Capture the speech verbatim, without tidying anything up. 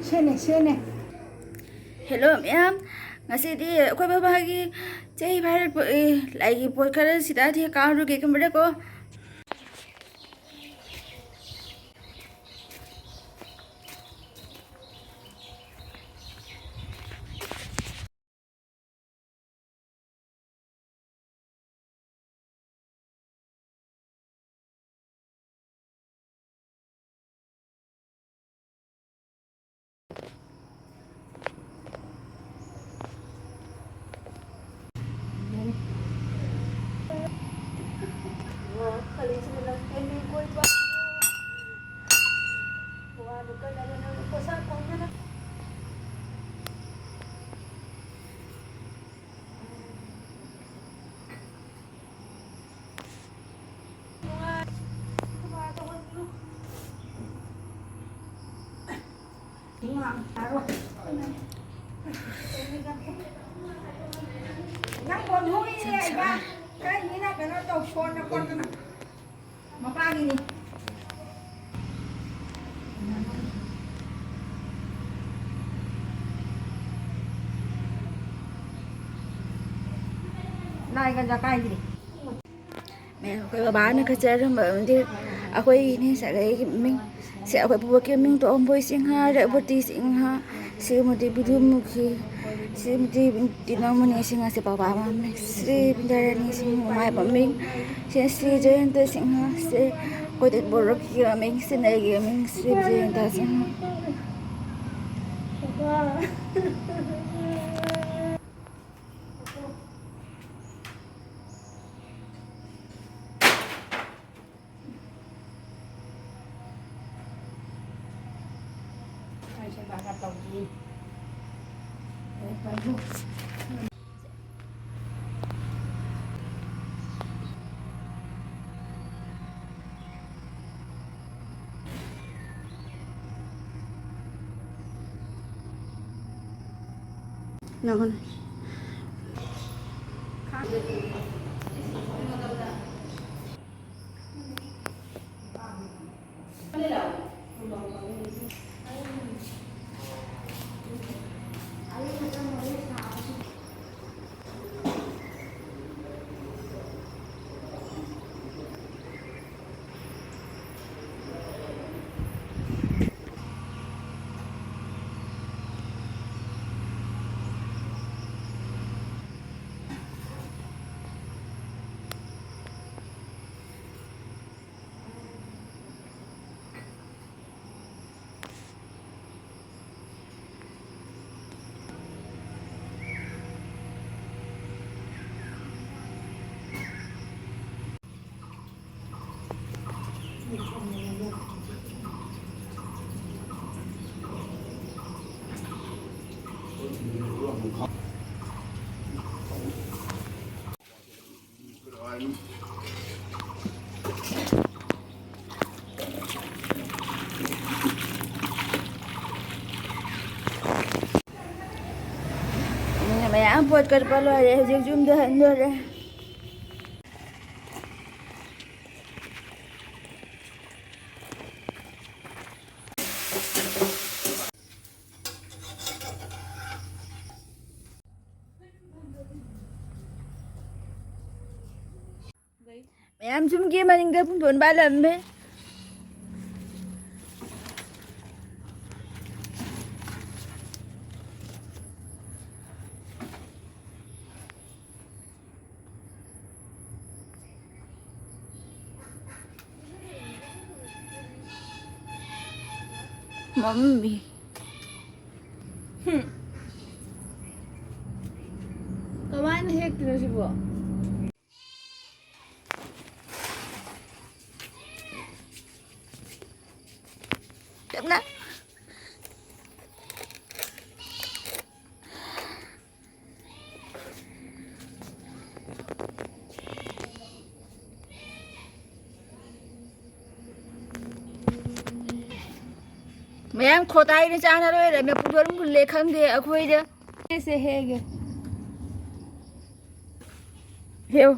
ꯁꯦꯅꯦ, ꯁꯦꯅꯦ꯫ Hello ꯃꯌꯥꯝ, ꯉꯁꯤꯗꯤ ꯑꯩꯈꯣꯏ ꯕꯕꯥꯒꯤ ꯆꯍꯤ ꯐꯥꯔꯛꯄ, ꯑꯦ, ꯂꯥꯏꯒꯤ ꯄꯣꯠ ꯈꯔ ꯁꯤꯗ ꯊꯦꯛ ꯀꯥꯎꯔꯨꯒꯦ ꯈꯟꯕꯗꯀꯣ꯫ ꯅꯪ ꯀꯣꯟꯊꯣꯛꯏꯅꯦ ꯏꯕꯥ꯫ ꯀꯩꯅꯤꯅ ꯀꯩꯅꯣ ꯇꯧ, ꯁꯣꯟꯅ ꯈꯣꯠꯇꯅ꯫ ꯃꯄꯥꯒꯤꯅꯤ꯫ ꯂꯥꯏꯒ ꯖꯀꯥꯏꯗ꯭ꯔꯤ꯫ ꯃꯌꯥꯝ, ꯑꯩꯈꯣꯏ ꯕꯕꯥꯅ ꯀꯠꯆꯔꯝꯕ ꯑꯃꯗꯤ ꯑꯩꯈꯣꯏ ꯏꯅꯦ ꯁꯥꯒꯩꯒꯤ ꯃꯤꯡ, ꯁꯦ, ꯑꯩꯈꯣꯏ ꯄꯨꯄꯨꯒꯤ ꯃꯤꯡ ꯇꯣꯝꯕꯣꯏ ꯁꯤꯡꯍ, ꯔꯦꯕꯇꯤ ꯁꯤꯡꯍ, ꯁ꯭ꯔꯤꯃꯇꯤ ꯕꯤꯗꯨꯃꯨꯈꯤ, ꯁ꯭ꯔꯤꯃꯇꯤ ꯇꯤꯅꯧꯃꯅꯤ ꯁꯤꯡꯍ, ꯁꯦ ꯕꯕꯥ ꯃꯃꯤꯡ, ꯁ꯭ꯔꯤ ꯕꯤꯟꯗ꯭ꯌꯥꯔꯥꯅꯤ ꯁꯤꯡꯍ ꯃꯥꯏꯕ ꯃꯤꯡ, ꯁꯦ ꯁ꯭ꯔꯤ ꯖꯌꯟꯇ ꯁꯤꯡꯍ, ꯁꯦ ꯑꯩꯈꯣꯏ ꯕꯣꯔꯣꯛꯀꯤ ꯃꯃꯤꯡ, ꯁꯦ ꯑꯩꯒꯤ ꯃꯃꯤꯡ ꯁ꯭ꯔꯤ ꯖꯌꯟꯇ ꯁꯤꯡꯍ꯫ ꯃꯌꯥꯝ ꯄꯣꯠ ꯀꯠꯄ ꯂꯣꯏꯔꯦ, ꯍꯧꯖꯤꯛ ꯌꯨꯝꯗ ꯍꯟꯗꯣꯔꯦ꯫ ꯃꯌꯥꯝ ꯌꯨꯝꯒꯤ ꯃꯅꯤꯡꯗ ꯄꯨꯡꯗꯣꯟ ꯄꯥꯜꯂꯝꯃꯦ꯫ ꯃꯝꯃꯤ꯫ ꯍꯨꯝ꯫ ꯀꯃꯥꯏꯅ ꯍꯦꯛꯇꯣꯏꯅꯣ ꯁꯤꯕꯣ? ꯇꯞꯅ꯫ ꯃꯌꯥꯝ ꯈꯣꯗꯥꯏꯅ ꯆꯥꯅ ꯂꯣꯏꯔꯦ꯫ ꯃꯄꯨꯗꯣ ꯑꯗꯨꯝ ꯃꯨꯜꯂꯦ ꯈꯪꯗꯦ ꯑꯩꯈꯣꯏꯗ꯫ ꯁꯦ ꯍꯦꯛꯒꯦ꯫ ꯍꯦꯛꯎ꯫